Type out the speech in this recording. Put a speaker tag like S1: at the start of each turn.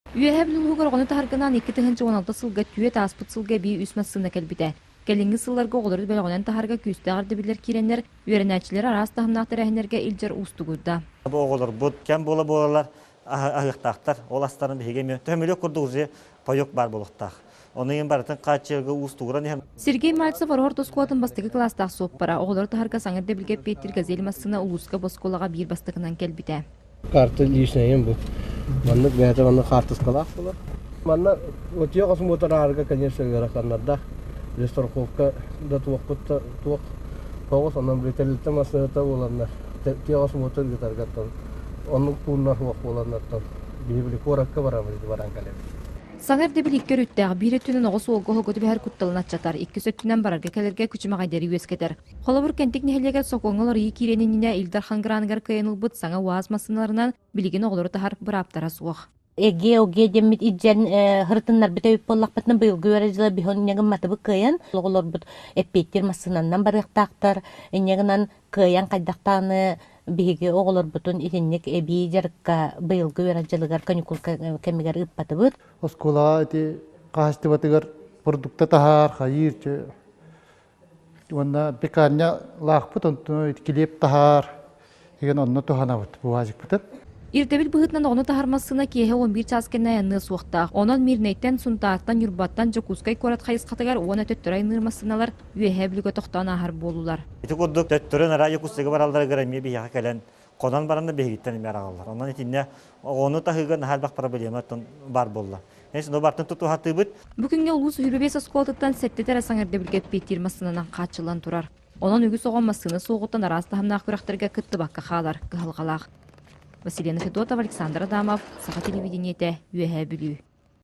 S1: Үөһээ Бүлүү улууһугар оҕону таһаргынаан 2016 сылга түөрт ааспыт сылга эбии үс массыына кэлбитэ. Кэлиҥҥи сылларга оҕолору бөлөҕүнэн таһарга күүстээх ирдэбиллэр киирэннэр, үөрэнээччилэри араас таһымнаах тэрээһиннэргэ илдьэр уустугурда.
S2: Бу оҕолорбут кэм буола-буолалар аһыахтаахтар. Ол астарын биһиги эмиэ төһөмүлүк курдук уже паёк баар буолуохтаах. Ону иһин барытын хааччыйарга уустугуран иһэн.
S1: Сергей Мальцев Ороһор оскуолатын бастакы кылаастаах суоппара, оҕолору таһарга саҥа ирдэбилгэ эппиэттиир «Газель» массыына улууска бу оскуолаҕа биир бастакынан кэлбитэ.
S3: Карта личная бу. Маннык бэйэтэ маннык хаартыскалаах буолар. Манна отуйа осмотр аарга, конечно, ыараханнардаах. Страховка да туохпут да туох тоҕус онон тэрилтэ массыыната буоланнар тыа осмотр ыытаргаттан оннук пууннар суох буоланнартан биһи били куоракка барабыт баран кэлэбит.
S1: Саҥа ирдэбил икки өрүттээх, биир өттүнэн оҕо суолга оһолго түбэһэр кутталын аччатар, иккис өттүнэн барарга-кэлэргэ күчүмэҕэйдэри үөскэтэр. Холобур, Кэнтик нэһилиэгэр сокуоҥҥа уларыйыы киириэн иннинэ Ил Дархан граныгар кыайан ылбыт саҥа УАЗ массыыналарынан билигин оҕолору таһар бырааптара суох.
S4: Эге-оге диэммит илдьэн һырытыннарбыт эбит буоллахпытына быйылгы үөрэ дьыла биһон инньэ гымматыбыт кыайан оҕолорбут эппиэттиир массыынаннан барыахтаахтар инньэ гынан кыайан хайдахтааны биһиги оҕолорбутун итинник эбии дьарыкка быйылгы үөрэх дьылыгар каникул кэмигэр ыыппатыбыт.
S5: Оскуолаҕа ити хаһаайыстыбатыгар продукта таһаар, хайыыр уонна пекарня лаахпыт, онтон килиэп таһаар, деген онно туһанабыт бу уазикпытын.
S1: Ирдэбил быһыытынан оҕону таһар массыына киэһэ 11 чаас кэннэ айанныа суохтаах. Онон Мирнэйтэн, Сунтаартан, Ньурбаттан Дьокуускай куорат хайысхатыгар уонна төттөрү айанныыр массыыналар Үөһээ Бүлүүгэ тохтоон ааһар буоллулар.
S2: Ити курдук төттөрү нараа Якутскайга баралларыгар эмиэ биһиэхэ кэлэн хонон баран да биһигиттэн эмиэ араҕаллар. Онон итиннэ оҕону таһыыга наһаа элбэх проблема баар буолла. Эс бартын тутуһатыыбыт.
S1: Бу күҥҥэ улуус Үһүрүбэс оскуолатыттан сэттэтэ эрэ саҥа ирдэбилгэ эппиэттиир массыынанан хааччыллан турар. Онон үгүс оҕо массыына суоҕуттан араас таһымнаах күрэхтэргэ кыттыбакка хаалар кыһалҕалаах. Василина Федотова, Александр Адамов, Саха телевидениетэ, Үөһээ Бүлүү.